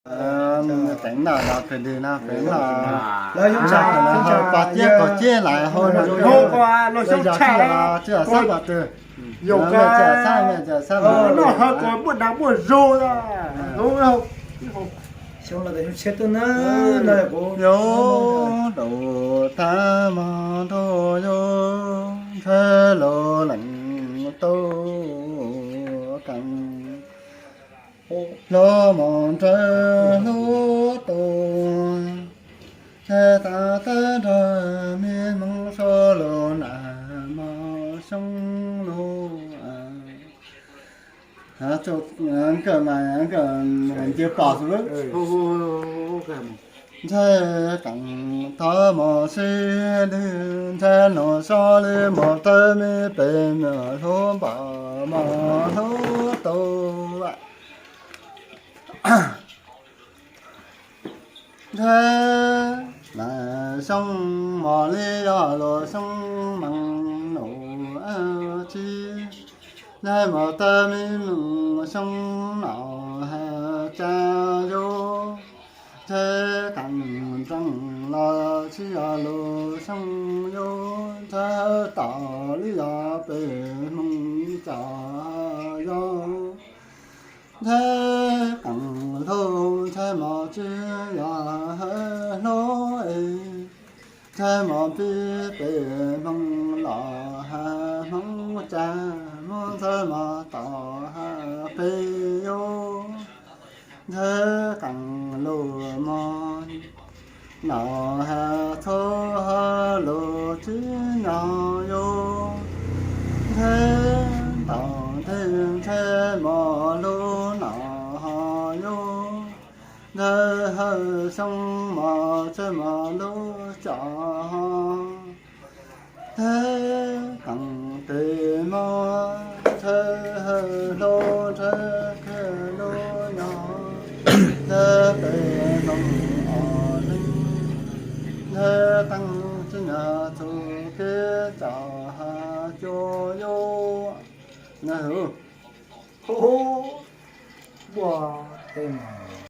Teev noj los kws dig no, teev noj, pog ciab kaum ciab lawm hauv no, los yog sab pov twg, yog sab, yog sab, muaj dag muaj zog. Xyoo los xyoo tshiab tuaj na, yog daus tag mog ntuj yug, ntshe lub leej tub keej, hlob mos ntshe hlub tus, ntshe tas teb nrog me hmoov so lus nas mos xyoo lus. Kawm mas kawm nce pom xwb. Ntshe qeej thov mos sib lwg, ntshe nus so li mos tawb me pem hlub npaum mos hlub tus. Ntshe lub xyoo mos li yog lub xyoo meej lus tsis, ntshe mos tawb me xyoo no has tsa yus, ntshe qeej ntseeg los tsis yog lub xyoo yus, ntshe tom li yog pem hmoov tsom yus. Ntshe qeej hlub ntshe mos tsis yog hlub es, ntshe mos pib pem hmoov los has hmoov tsa, muab ntshe mos tom has pem yus. Ntshe qeej lus mos no has txhua lus tsis nyog yus, ntshe tom ntej ntshe mos lub no ho yus, ntshe hawm xyoo mos ntshe mos lub cov ho, ntshe qeej tes mos ntshe hawm hlo ntshe kiag lub nyog, ntshe pem hmoov os leeg, ntshe qeej tsis nyog txuj kev tsom has cuag yus. Npuaj tej